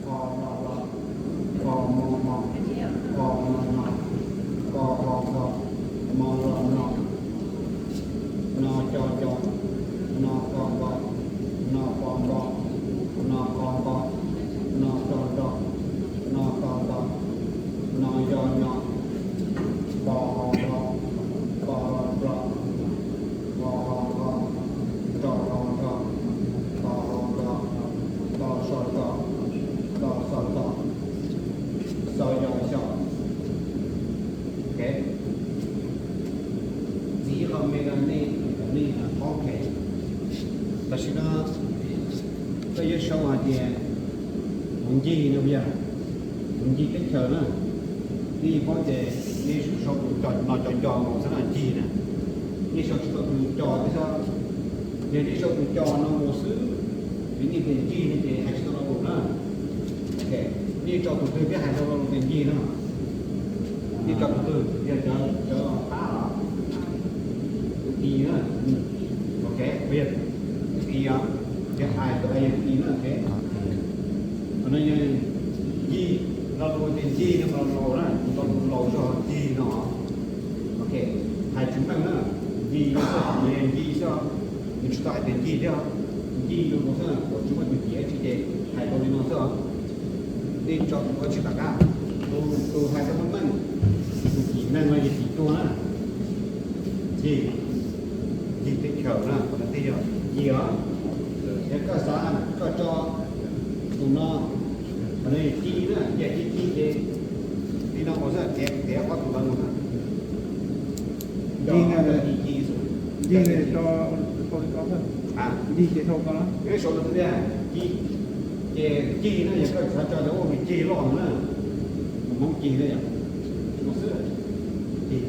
Qo lo lo, qo mo mo, qo no no, qo ho ho, mo lo no, no co co, no qo nqo, no qo nqo, no qo nqo, no co co, no qo nqo, no yo nyo, qo ho ho, qo lo lo, nqo ho nqo, nro ho nro, nto ho nto, nto so so, nto xo xo, xo yo xyo. Ok. Txiv qhov me no nej, nej paub phem. Tam sim no koj yuav sau hais tias mus ncig no puas yog? Mus ncig teb chaws na. Nej paub ces nej sau tus co no co co no xwb na, ncig na. Nej sau tsis tau tus co thiab xwb. Yog nej sau tus co no mus xwb, vim nej tias ncig no ces hais tsis tau lo lus na. Ok, nej tso tus twg thiaj hais tau lo lus tias ncig no? Nej tso tus twg? Yog cov, cov qab los? Tus i na. Ok, tus i os. Yog hais tus i na, ok. Qhov no yog ncig, lo lus tias ncig no mas laus na, lo lus laus zog ncig no. Ok, hais tsis meej na, ncig no xwb, nws yog ncig xwb, nws tsis tau hais tias ncig thiab. Ncig no xwb, kuv tsis muaj tus cim dab tsi ces hais tau li no xwb. Nej tso tus dab tsi tom qab, tus, tus hais tau meej meej, tus cim neeg no yog cim tuag na. Ncig, ncig teb chaws na, qhov no twb yog ncig os. Yog koj xav koj tso tus no, qhov no yog ci na, yog ci ci ces li no mus xwb, tiav, tiav ob tug ntawd mus na. Ncig no, ncig no, ncig ces sau tus twg tiag, ci, ces ci no yog koj xav tso cov ua cig loj no na, mus Hmoob cig na yom, mus xwb, cig,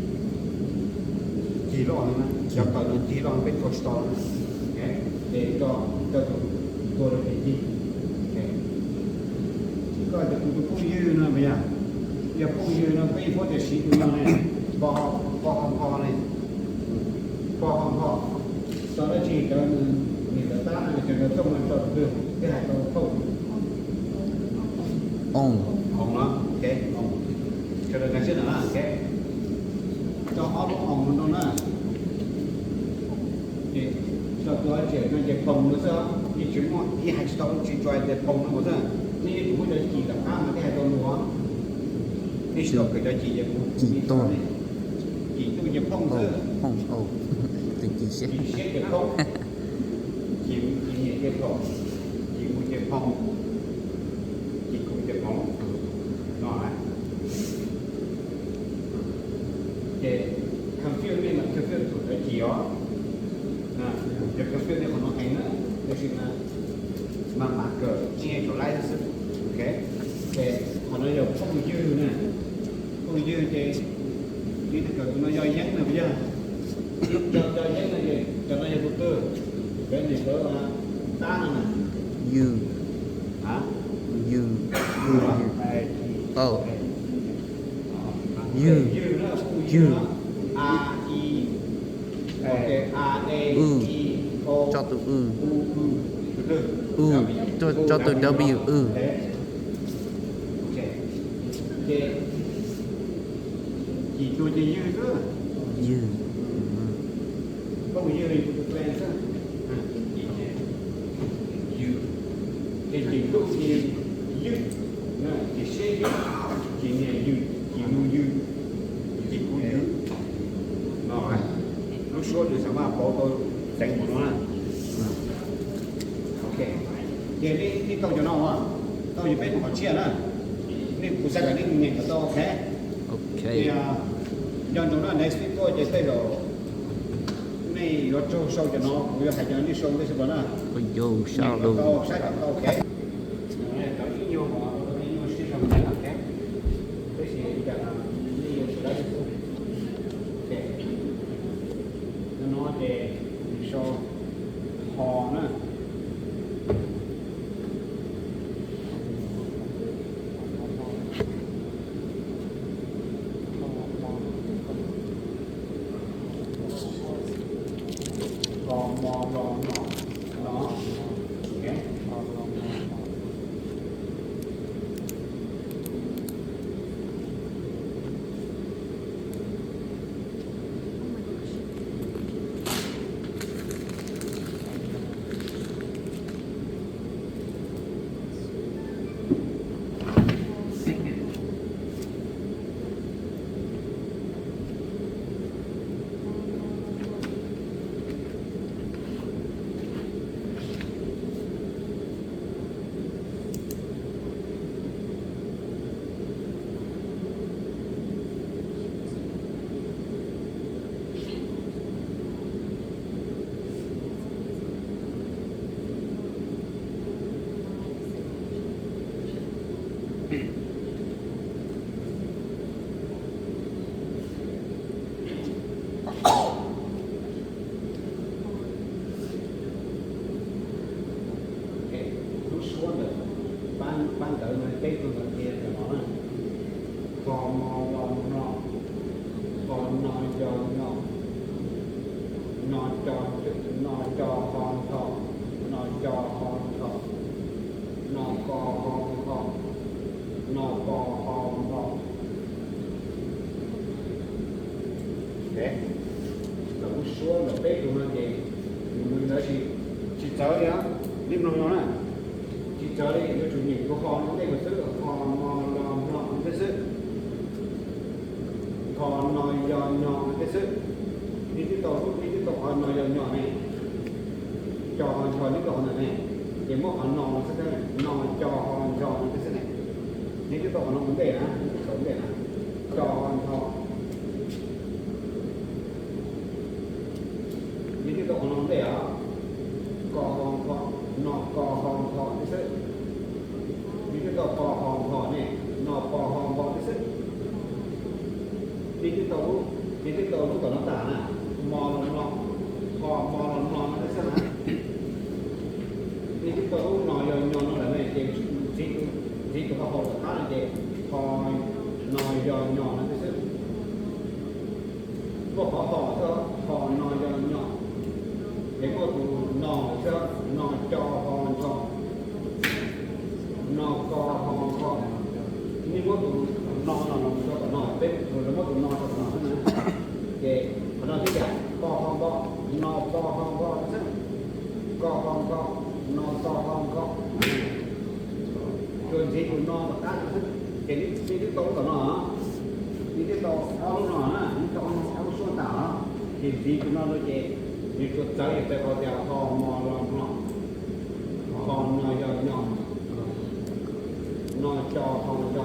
cig loj no na, cov kawm no cig loj no peb tua tsis tau na, ces tso, tso tus tua rau ces cig. Koj tias kuv tus phooj ywg no mas yog, yog phooj ywg no peb yeej paub tias siv tus no ne, npo, npo ho npho ne, npo ho npho, tso dab tsi cov niam ntawv tab no cov ntawv thooj no tso tus twg thiaj hais tau thooj? Oos. Oos no, ok, oos. Sawv daws nkag siab ntawm na, ok. Tso ob lub oos no rau na. Ces tso tus tsiam no ces phoom no xwb, yeej tsis muaj, yeej hais tsis tau lub tsis tso hais tias phoom no mus xwb. Nej yeej tsis muaj cov cim tom qab mas thiaj hais tau lus. Nej tsis tau kawm cov cim ces kuv, cim tuaj, cim tuaj ces phoom xwb. Cim siab ces phoom, cim, cim nyiam ces phoom, cim kuv ces phoom, cim kuv ces phoom no. Ces confuse nej mas confuse thaum cov cim os. Yog confuse nej qhov no heev na, tab sis mas mas mas kawm tsis nyiam thaum laib xwb. Ok, ces qhov no yog phooj ywg na, phooj ywg ces ib tug kawm tus no yog yeeb na puas yog? Cov, cov yeeb no ces cov no yog tus twg? Cov niam ntawv tab no na. Ywg. Ywg. Ywg. Ywg. Ywg. A, i, o, tso tus w. W, tso tus w, w. Ywg. Phooj ywg li kuv tus friend xwb. Ywg. Ces cim ntuj ces ywg, cim siab ywg, cim niam ywg, cim nus ywg, cim kuv ywg. No, lub suab nws xav mas pauv tau tseev mus no na. Ok, ces nej tau cov no, tau ces peb mus qhov tshiab na. Nej kuv xav kom nej nyeem kom tau, ok. Nco ntsoov na, next week tuaj ces tej zaum nej yuav raug sau cov no, kuv yuav hais cov no nej sau ntej xwb pas na. Saib kom tau, ok. Cov ib nyuag, ib nyuag siab zog ntawd, ok. Tab sis li cas nej yuav tsum laib xwb. Ok, no ces sau ho na. Ho mo lo no, no, ok. Ntawd no peb tug ntawd ces no na, ho mo lo no, ho no yo nyo, no co, no co ho ncho, no co ho ncho, no co ho ncho, no co ho ncho. Lawv lub suab ntawm peb tug no ces nws ntawd tsis, tsis txawv li, nej mloog no na, tsis txawv li, yuav tsum nyeem tus ho no ntej xwb, ho mo lo no ntej xwb, ho no yo nyo ntej xwb. Nej twb tau, nej twb tau ho no yo nyo ne, co ho ncho twb tau qhov ntawd ne, ces muab qhov no no xwb, no co ho ncho no ntej xwb ne. Nej twb tau qhov no ua ntej na, nej twb tau ua ntej na, co ho ncho. Nej twb tau qhov no ua ntej os, ko ho ncho, no ko ho ncho ntej xwb. Nej twb tau po ho npo ne, no po ho npo ntej xwb. Nej twb tau lub, nej twb tau lub tom no tag na, mo lo no, ho mo lo no no ntej xwb na. Nej twb tau lub no yo nyo no lawm ne, ces ntxiv tus, ntxiv tus ho hauv tom qab no ces ho no yo nyo no ntej xwb. Muaj qhov ho xwb, ho no yo nyo, ces muaj tus no xwb, no co ho ncho, no ko ho nko. Nej muab tus no no los rau tom no, peb tus lawv muab tus no rau tom no xwb na. Ces qhov no twb yam po ho npo, no po ho npo xwb, ko ho nko, no ko ho nko. Tsuas ntxiv tus no tom qab no xwb, ces nej twb tau lub tom no, nej twb tau ob lub no na, nej tau ob lub suab tas os, ces ntxiv tus no rau ces nws tsuas txawv, yog txawv qhov tias ho mo lo no, ho no yo nyo, no co ho nco,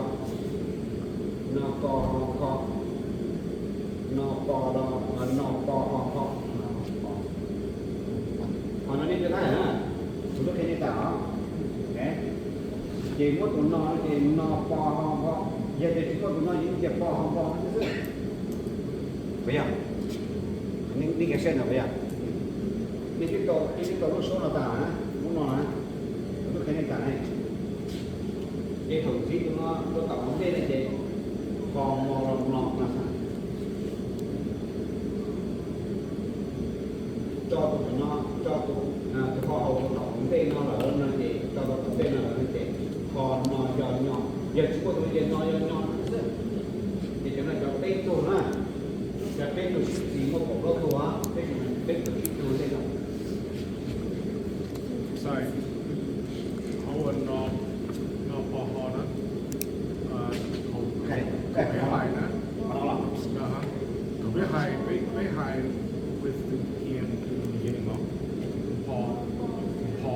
no ko ho nko, no po lo, no po ho npo. Qhov no nej nco tau na, kuv twb qhia nej tas os. Ces muab tus no ces no po ho npo, yog tias tsis muaj tus no ces nej cia po ho npo xwb. Puas yog? Nej, nej cia saib no puas yog? Nej twb tau, nej twb tau lub suab no tas na, lub no na, kuv twb qhia nej tas ne. Ces thaum ntxiv tus no rau tom hauv ntej no ces ho mo lo no no xwb. Tso tus tom no, tso tus, tus ho hauv rau tom hauv ntej no lawm no ces, tso rau tom ntej no lawm no ces ho no yo nyo. Yog tsis muaj tus no ces no yo nyo xwb. Ces cov no cov peb tug na, cov peb tug sib txis muaj kaum plaub tug, peb tug, peb tug sib txis ntej no. Qhov uas no, no po ho na, thaum peb hais na, thaum peb hais, peb, peb hais with the P N to the beginning of po, po.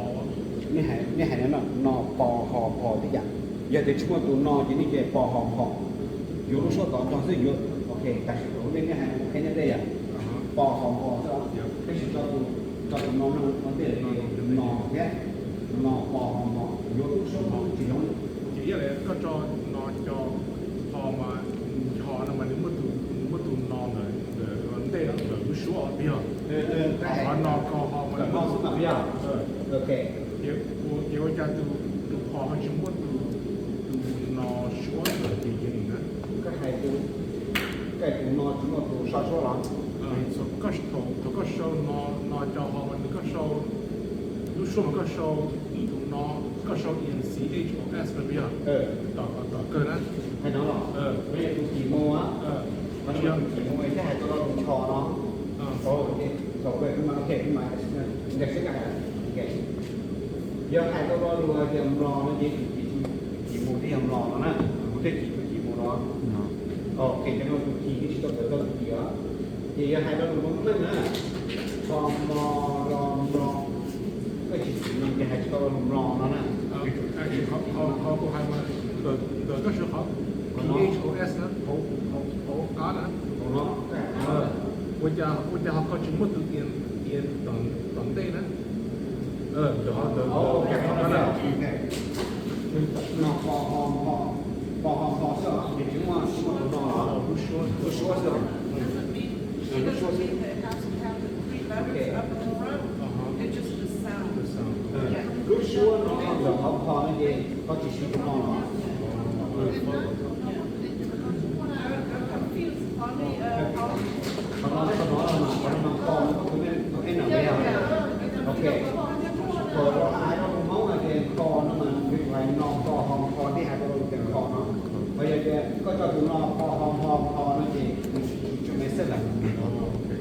Nej hais, nej hais no, no po ho po tib yam. Yog tias tsis muaj tus no ces nej cia po ho po. Yuav lub suab tod nrog xwb yuav, ok, tam sim ntawd nej, nej hais qhia nej tej yam, po ho po xwb, tab sis tso tus, tso tus no no ua ntej no thiab, no po ho po, yuav lub suab tod tsis zoo. Ces yog li koj tso no co ho mas, ncho no mas nws muaj tus, nws muaj tus no ntawm, ntawm ntej ntawm lub suab os, puas yog? Qhov no ko ho mas nws muaj tus no, puas yog? Ces ua cas tus, tus ho ho tsis muaj tus, tus no suab ntawm beginning na? Koj hais tus, koj tus no tsis muaj tus so suab los? Thaum koj sau no, no co ho mas nws, koj sau lub suab mas koj sau tus no, koj sau N C H O S no puas yog? Tom, tom kawg na. Hais no los, tus cim mus, tus cim mus thiab hais tau lo lus ncho no. Thaum, thaum, yog hais tau lo lus tias mlos no ces tus cim, tus cim mus thiaj yog mlos no na, tus thiaj cim tus cim mus no. Ok, cov no tus cim twb tsis tau tawm tau tus cim os. Ces yog hais lo lus mloog meej na, ho mo lo mlo, koj tsis cim no ces hais tsis tau lo lus mlos no na. Qhov kuv hais mas ntawm koj sau qhov T H O S na, hauv, hauv qab na. Ua cas, ua cas ho koj tsis muaj tus N, N tom ntej na? Ntawm, ntawm, ntawm, no po ho npo, po ho npo xwb os, ces tsis muaj, tsis muaj tus no los? Lub suab, lub suab xwb os. Lub suab xwb. Ok. Lub suab no, Yog qhov kho no ces koj tsis siv tus no los. Qhov no, qhov no, qhov no mas kho no, tus ej nam yog. Ok. Thaum hais rau tus Hmoob hais tias kho no mas nws hais no kho ho kho, twb hais rau tias kho no. Ho yog tias koj tso tus no kho ho kho kho no ces nws tsis tshua make sense lawm.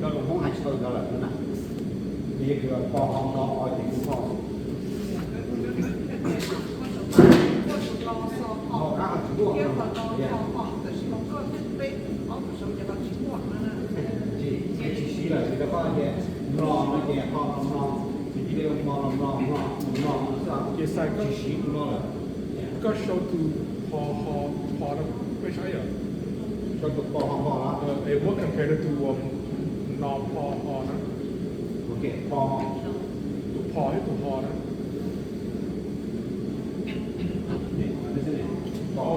Cov lus Hmoob hais tsis tau ntawd lawm na. Ces yog tias kho ho kho ces kuv kho. Ho qab ho tsis muaj. Tsis, tsis siv lawm, vim rau qhov tias mlo no ces ho los mlo, ces cia li mlo los mlo, mlo los mlo no xwb, ces tsis siv tus no lawm. Koj sau tus ho ho ho no peb saib yom. Sau tus ho ho ho los. Es muab compare rau tus no ho ho na. Ok, ho. Tus ho thiab tus ho na.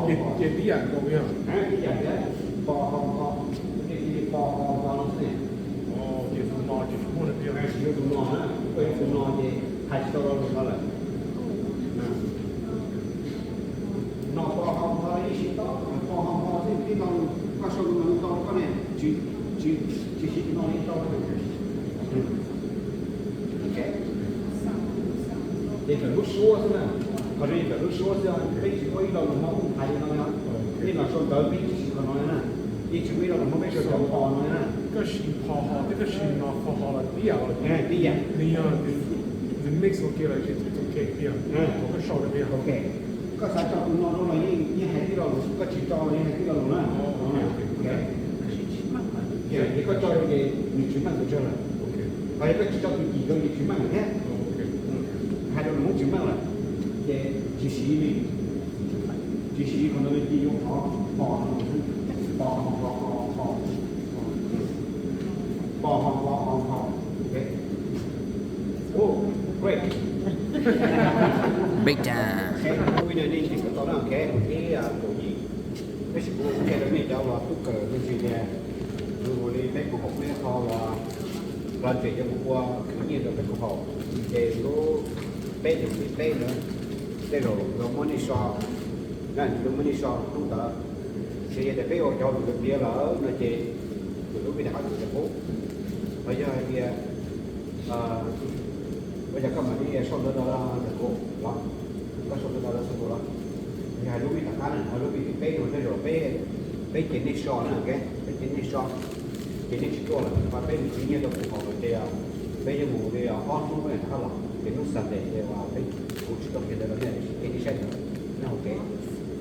Ces tib yam nkaus yog. Ho ho ho, ces tus no ces tsis muaj na, tus no na, tus no ces hais tsis tau lo lus no lawm. No ho ho ho yeej siv tau, ho ho ho xwb, tib lo lus koj sau tus no tau, koj ne tsis siv tus no yeej tau. Ces ntawm lub suab xwb na, qhov no ntawm lub suab xwb, peb tsis muaj ib lo lus Hmoob hais li no, peb los sau ntawv peb tsis siv qhov no na, yeej tsis muaj ib lo lus Hmoob peb sau cov ho no na. Koj siv ho ho thiab koj siv no ho ho los tib yam los? Tib yam. Nws yog nws mix ua ke los tsis ok tiag, koj sau tiag. Ok. Koj xav tso tus no rau los yeej hais tib lo lus, koj tsis tso los yeej hais tib lo lus na. Ces koj tso ces nws tsis meej tus tsawg lawm. Ho yog koj tsis tso tus cim rau ces tsis meej lawm thiab. Hais rau lus Hmoob tsis meej lawm. Ces tsis siv li, tsis siv qhov no li, cia yuav qhov ho no xwb. Ho ho ho ho ho, ho ho ho ho ho. Ok. Oh, great. Big time. Ok, ua video nej nyeem kom tau na, ok, mus thib kaum yim. Tab sis kuv qhia rau nej cov uas tub kawm me ntsis tias, ua li peb koom haum, peb qho uas project yog mus ua khwv nyiaj rau peb koom haum, ces lub peb nees nkaum peb ntawd, tej zaum yuav muab nej so, na, yuav muab nej so hnub ntawd. Ces yog tias peb ua cov lus tiav lawm no ces lub vij tas qab ntxiv tsis pub. Los yog hais tias ua cas koj mam li sau ntawv rau ntawm kuv los, koj sau ntawv rau ntawm kuv los. Yog hais lub vij tas qab na, lub vij thib peb no tej zaum peb, peb ces nej so na, ok, peb ces nej so, ces nej tsis tuaj lawm, peb mus khwv nyiaj rau koom haum lawm ces peb yuav mus li ob hnub rov qab los, ces hnub Sunday ces peb, kuv tsis tau qhia ntawv rau nej, ces nej saib ntawv, ok.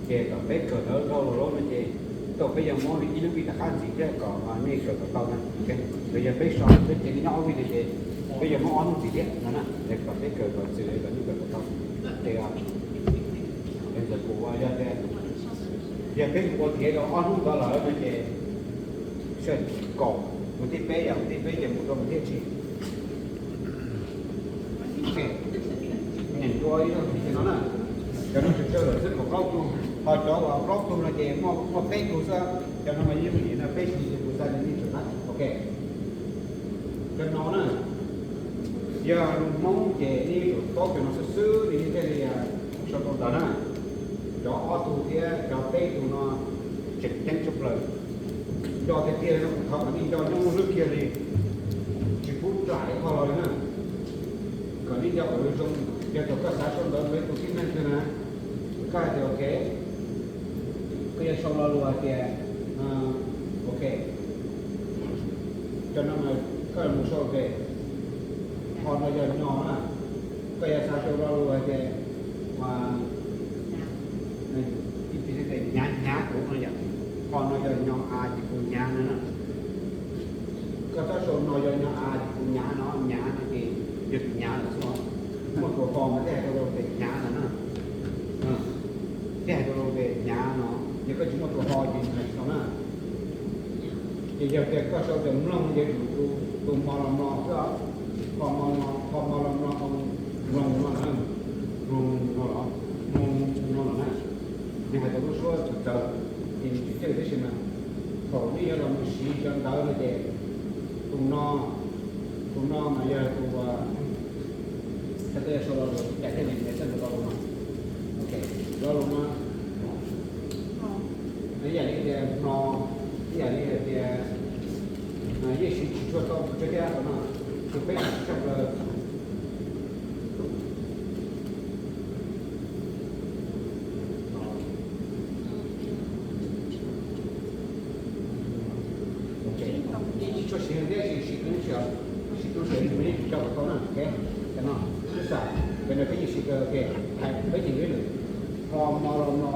Ces kom peb kawm ntawv dhau los lawm no ces tau peb yuav muab ib lub vij tas qab ntxiv thiab kom nej kawm kom tau na, ok. Los yog peb so peb ces nej nyob ob vij no ces peb yuav muab ob hnub ntxiv thiab no na, es kom peb kawm kom txwm kom nej kawm kom tau. Ces ntawm kuv yog tias, yog peb mus ua tiav rau ob hnub ntawd lawm no ces sawv kaum mus thib peb, yog mus thib peb ces mus rau mus thib tsib. Nyeem dua ib zaug no na. Cov no tseem tsawg lawm xwb, kaum plaub tug, ho cov uas plaub tug no ces muaj peb tug xwb, cov no mas yeej mus nim no peb tug xwb, kuv xa nej tsum na, ok. Cov no na, yog lus Hmoob ces nej yuav tsum paub cov no xwb xwb li nej thiaj li sau tau ntawv na. Cov ob tug thiab cov peb tug no tseem ceeb tshaj plaws. Nco tiag tiag no, kuv thov kom nej nco nyob muaj lub kiag li, tsis pub lam qho los li na. Kom nej nco kom zoo, yog thaum koj xav sau ntawv rau ib tug tib neeg xwb na, koj hais tias ok, koj yuav sau lo lus hais tias, ok, cov no mas koj mus sau tias, qhov no yog nyo na, koj yuav xav sau lo lus hais tias, ib tis tias hnyav hnyav kuv no yom, qhov no yog nyo a ces kuv hnyav no na. Koj txhob sau no yog nyo a ces kuv hnyav no, hnyav no ces yog tus hnyav lawm xwb os. Muaj tus ho mas thiaj hais rau tias hnyav no na, thiaj hais rau tias hnyav no, yog koj tsis muaj tus ho ces hais tsis tau na. Ces yog tias koj sau tias mloog ces tus mloog los mloog xwb os, ho mloog los mloog, mloog no na, mloog no los, mloog no los na. Nws hais tau lub suab txawv txawv, ces nws tsis ceeb tab sis mas thaum nej yuav los mus siv cov ntawv no ces tus no, tus no mas yog tus, koj yuav sau lo lus cas thiaj li ntev xeeb tus lo lus no. Lo lus no, ib yam li tias hmo, ib yam li tias, yeej siv tsis tshua tau tso thiab no, tus peb siv tshaj plaws. Tsis tshua siv thiab, siv siv tub siv, siv tub siv li tsis coj kom tau na, ok. Cov no, tub sam, peb no peb yeej siv kawg, ok. Hais peb yeej li lwm. Ho mo lo mo,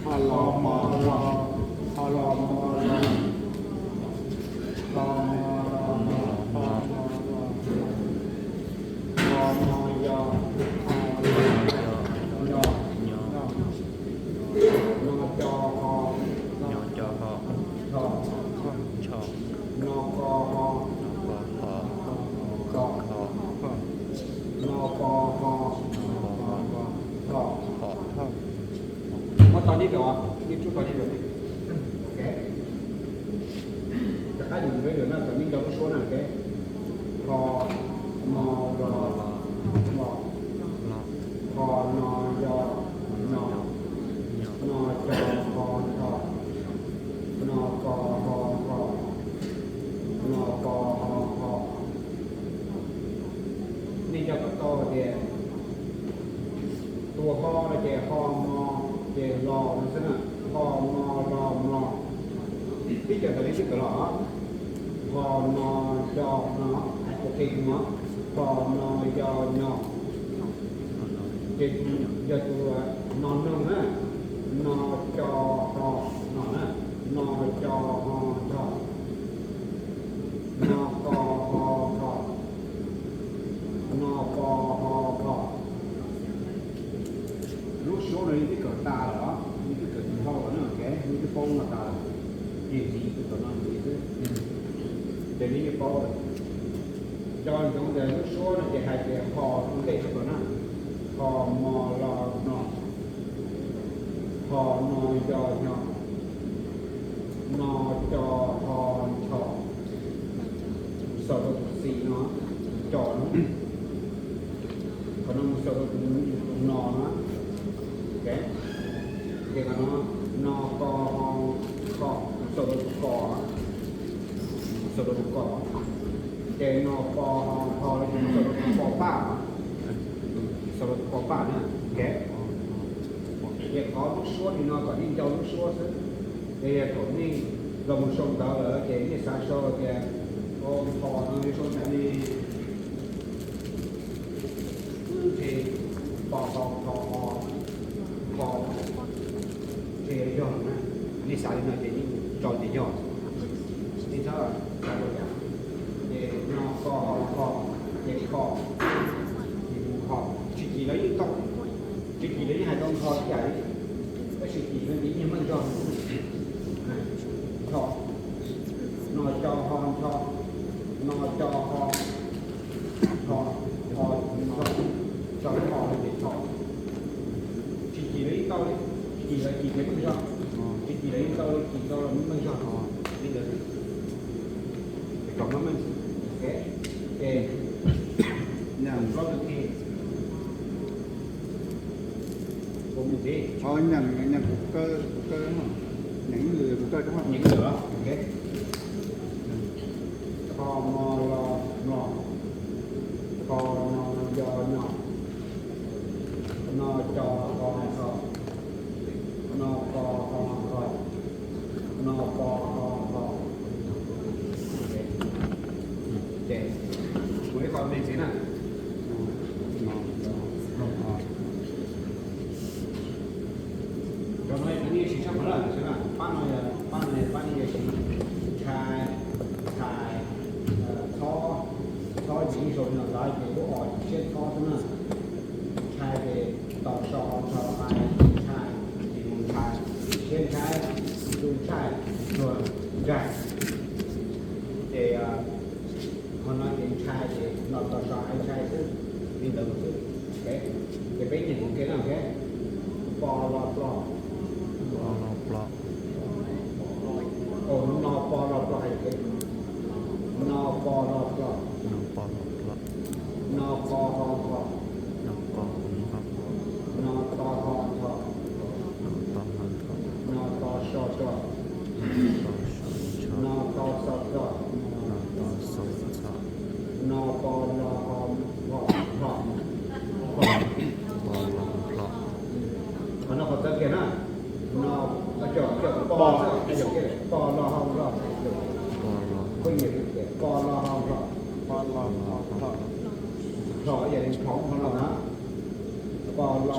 ho lo mo lo, ho lo mo lo, ho mo lo, ho mo lo, ho mo lo, ho mo yo, ho lo yo, no co ho, no co ho, no co ho, no co ho, no co ho, ho. Muab tau nib rau, neb tsub tau nib rau. Ok. Rov qab yus nrog yus no kom neb nco lub suab na, ok. Ho mo lo mo, ho no yo no, no co ho ncho, no co ho ncho, no co ho ncho. Nej nco kom tau tias tus ho no ces ho mo ces lo no xwb na, ho mo lo mo. Tib co tas li sib kawm los, ho no yo no, ok no, ho no yo no. Ces yog tus no noog na, no co ho no na, no co ho ncho, no co ho ncho, no co ho ncho. Lub suab no nws twb kawm tas lawm, nws twb kawm tsis dhau lawm na, ok, nws twb paub no tas lawm. Ces ntxiv tus tom no ntxiv xwb, ces nws yeej paub lawm. Nco ntsoov tias lub suab no ces hais tias ho ntej tshaj plaws na, ho mo lo no, ho no yo nyo, no co ho ncho. Xaus rau tus xi no, co no, qhov no mus xaus rau tus no no, ok. Ces qhov no, no co ho ncho, xaus rau tus ko, xaus rau tus ko. Ces no co ho ncho no ces xaus rau tus ko paj, xaus rau tus ko paj na, ok. Ces qhov lub suab li no kom nej nco lub suab xwb. Ces yog thaum nej los mus sau ntawv lawm ces nej xav sau tias, o, npho no sau ntawv ne, wb ntshe npo ho npho ho, npho, ntshe yog na. Nej xav li no ces yeej tso tias yog. Nej txhob xav ua cas. Ces no npho ho npho, ces npho, ces npho, tsis kim los yeej tau, tsis kim los yeej hais tau npho ib yam li, tab sis kim no ces yeej meej zog. Npho, no co ho npho, no co ho, npho, npho, npho, npho, npho, npho. Tsis kim los yeej tau li, kim los kim ces meej zog, tsis kim los yeej tau li, kim tau los meej zog. Li ntawd, kom meej, ces nyeem nplob tus kis, ua mus ntxiv. Nyeem, nyeem kuv kaw, kuv kaw, nyeem ib lwm kuv kaw rau. Nyeem ib lwm los, ok. Kho mo lo mlo, kho no yo nyo, no co ho ncho, no ko ho nko, no ko ho nko. Ces mus ib qho me ntxiv na. Cov no nej siv tshaj qhov lawm xwb na. Pab no, pab no, pab no yog siv ntshai, ntshai, txhob, txhob yim ib zaug no lawm ces lub os siab txhob xwb na. Ntshai ces tau so ho ncho ai, ntshai, ces mus ntshai, siab ntshai, tu ntshai, tuag ntshai. Ces qhov no ces ntshai ces no tau so ai ntshai xwb, li ntawd xwb. Ces peb nyeem ua ke na, ok. Po lo plo. No po lo plo hais tias, no po lo plo. No po ho npo.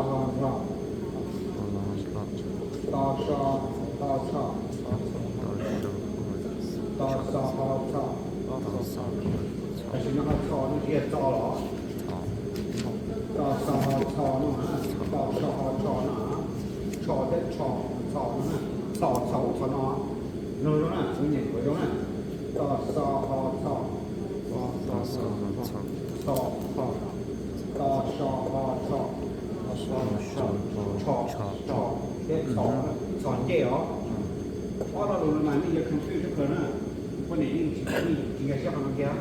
ho nrho. To so ho txho. To so ho txho. Tam sim no ho txho no tsis yog txo los? To so ho txho no, to so ho txho no, txho thiab txho, txho no, txho txho txho no. Mloog zoo na, kuv nyeem kom zoo na. To so ho txho. To so ho txho. To so ho txho. Txho, txho, txho thiab txho, txho ncej os. Ob lo lus no mas nej yuav khwv twj sab plaws na. Poj niam yeej tsis, yeej tsis nkag siab qhov no kiag.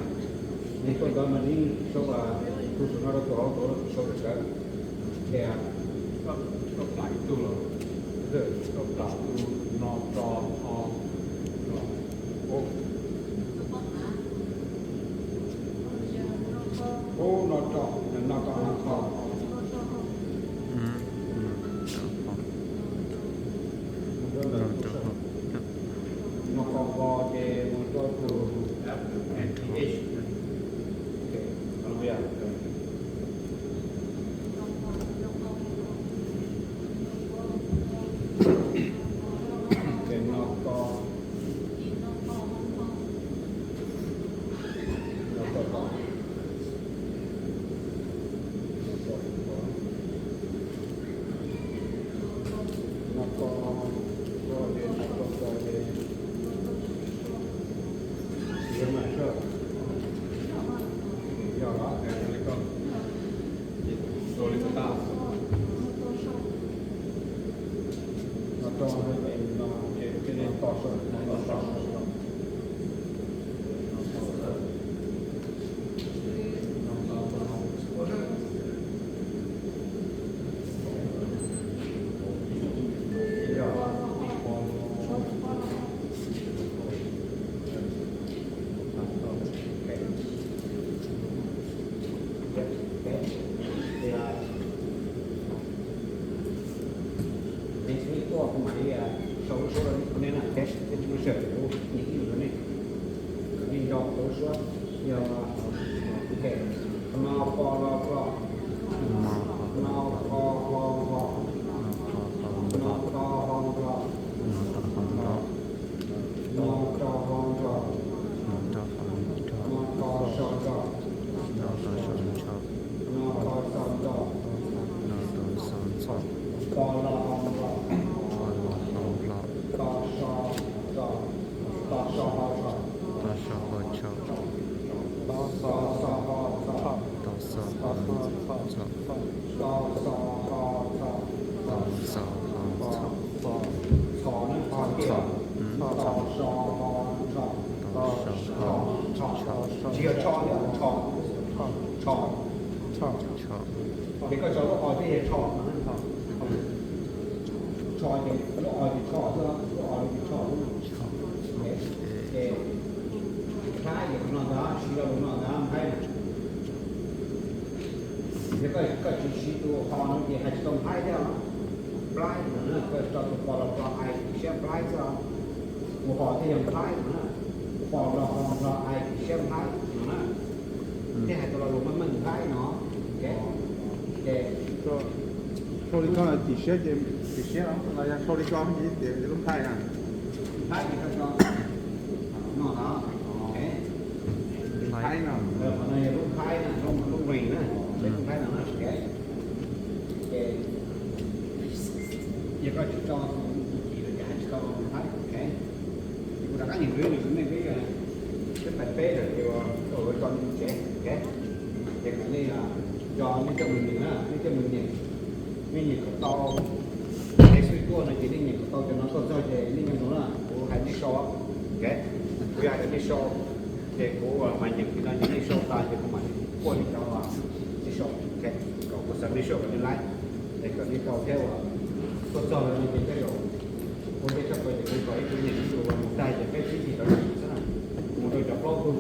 Nws tuaj ntawd mas nws yeej sau, tus saum no rau tus hauv, tus saum rau sawv. Ces koj plam ib tug los, koj plam tus no tso ho, ub no tso, no tso ho txho. No tso ho ces mus rau tus F N T H. Nws tuaj kuv mam li sau lub suab rau nej na, test lub sij hawm kuv niam ib lus rau nej. Kom nej nco kuv lub suab, yog no po lo klo, no ko ho nqho, no to ho nqho, no to ho nqho, no to so nqho, no to so nqho, no to so nqho, po lo ho nqho, to so, to so ho txho, to so ho txho, to so ho txho, to so ho txho, to so ho txho, to so ho txho, txho, txho, to so ho txho, tsis yog tsho thiab, txho, txho, txho. Ces koj tso lub o thiab yog tsho, tsho ces lub o ces tsho xwb, lub o ces tsho xwb. Ces Thaib ces no ntag, siv lo lus no ntag Thaib na. Yog koj tsis siv tus ho no ces hais tsis tau Thaib thiab. Nplaib no na, koj tso tus po los po ai siab Nplaib xwb. Tus ho thiaj yog Thaib no na. Tus po los ho nplo ai siab Thaib no na. Thiaj hais tau lo lus meej meej Thaib no. Ces sau li koj no chim siab ces chim siab los yog sau li koj ces tias lub Thaib na. Thaib ces koj tso no ntag. Thaib no, qhov no yog lub Thaib na, lub range na, lub Thaib no na. Ces yog koj tsis tso tus chim lawm ces hais tsis tau Thaib. Ces kuv rov qab nias nrwv nws rau nej peb, peb pais peb lawm ces ua tso nws tsev. Ces kom nej, cov nej coj mus nyeem na, nej coj mus nyeem, nej nyeem kom tau. Tej xwb tuaj no ces nej nyeem kom tau cov no tuaj txog ces nej nyeem no na, kuv hais nej sau. Kuv yog hais rau nej sau, ces kuv mam nyeem li no ces nej sau tas ces kuv mam quaj li cov nej sau. Kom kuv xav nej sau kom nej laib, es kom nej tau thiab uas tuaj txog lawm no ces tej zaum ua ntej tshaj plaws ces kuv kom ib tug nyeem ib tug uas mus tag ces peb sib cim rau xwb na. Mus rau cov plaub tug,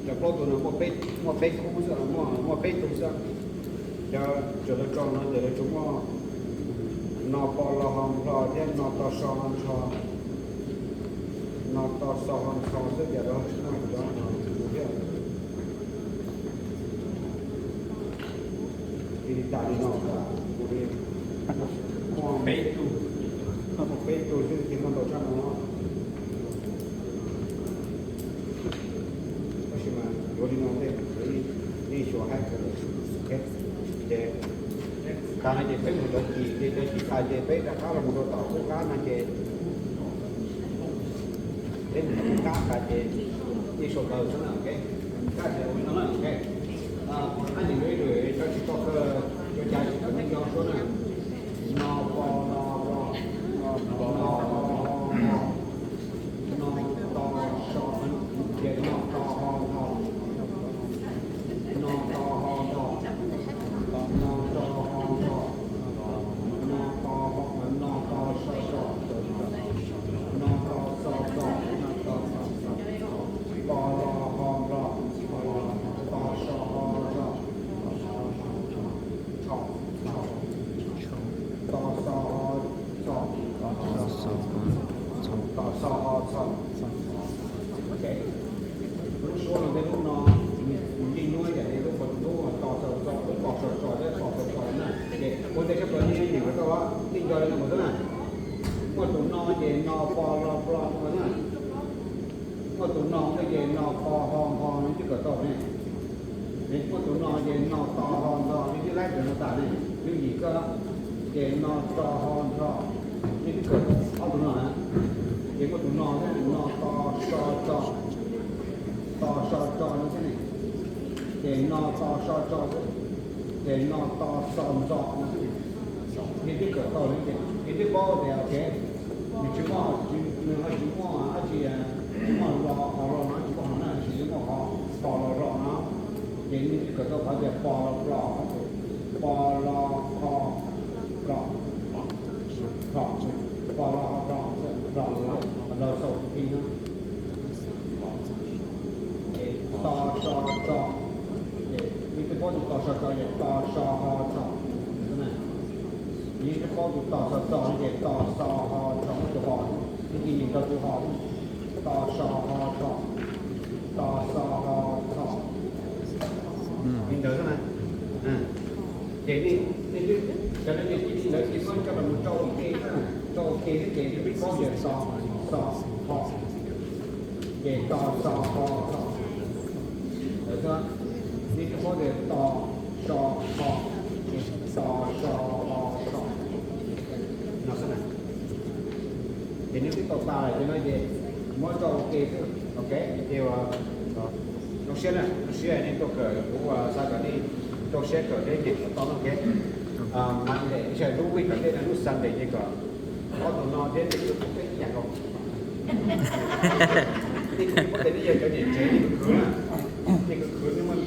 cov plaub tug no muaj peb, muaj peb khub xwb, muaj peb tug xwb. Cov tseem lawv tso no ces lawv tsuas muaj no po lo ho nplo thiab no to so ho nrho, no to so ho nrho xwb ces lawv tsis muaj cov no thiab. Li tas li no xwb. Muaj peb tug, muaj peb tug xwb ces muaj ntau tshaj no. Tab sis mas yuav li no ntej, nej xyuas hais, ces tas no ces peb mus cov chim, ces cov chim tas ces peb rov qab los mus rau tom qub qab no ces peb mus qub qab tas ces nej sau ntawv xwb na, ok. Qab ces ua li no na, ok. Qhov thab niam yuav ib lwm cov tsis tau kawg, cov cas tsis tau nej nco suab na. No po lo ro, no ho ho, no to so, ces no to ho nto, no to ho nto, no to ho nto, no to ho, no to so so, no to so so, po lo ho lo, to so ho so, to so ho so, to so ho so. Lub suab no thiab lub no nws yeej nyuaj ib yam li lub, lub to so so, lub to so so thiab to so so na. Ces ua ntej sab plaws nej yeej nco li no mus xwb na. Muaj tus no ces no po lo plo no na. Muaj tus no no ces no po ho npo, nej twb kawm tau ne. Muaj tus no ces no to ho nto, nej twb laib rawv no tas ne. Yooj yim kawg. Ces no to ho nto, nej twb kawm ob tug no na. Ces muaj tus no thiab, no to so tso, to so tso no thiab ne. Ces no to so tso, ces no to so ntxo no thiab ne. Nej twb kawm tau li ces nej twb paub tias ok, nws tsis muaj, nws ho tsis muaj dab tsi, tsis muaj lo ho lo no, tsis muaj ho na, tsis muaj ho po lo ro no. Ces nej twb kawm tau qhov tias po lo plo, po lo ho ro, ro, po lo ho ro, ro, ro, ro sau tus phi no. Ces to so tso, ces nej twb paub tus to so tso ces to so ho tso. Ces nej twb paub tus to so tso no ces to so ho tso, muab tus ho, nej cia li nco tus ho, to so ho tso, to so ho tso. Li ntawd xwb na. Ces nej, nej twb, cov no ces cia li lawv cia li muab coj los tso ua ke xwb, tso ua ke xwb ces nej twb paub tias to so ho, ces to so ho tso. Lawv xwb, nej twb paub tias to so ho, ces to so ho tso. No xwb na. Ces nej twb tau tas lawm ces no ces muab tso ua ke xwb, ok. Ces zoo siab na, zoo siab nej tuaj kawm, kuv xav kom nej rau siab kawm thiab nyeem kom tau no, ok. Monday, lub week tom ntej no lub Sunday ces kom ob tug no thiab nej yuav peb ib yam nkaus. Nej tsis paub tias nej yog cov niam tsev, nej khwv khwv na, nej khwv khwv nej muaj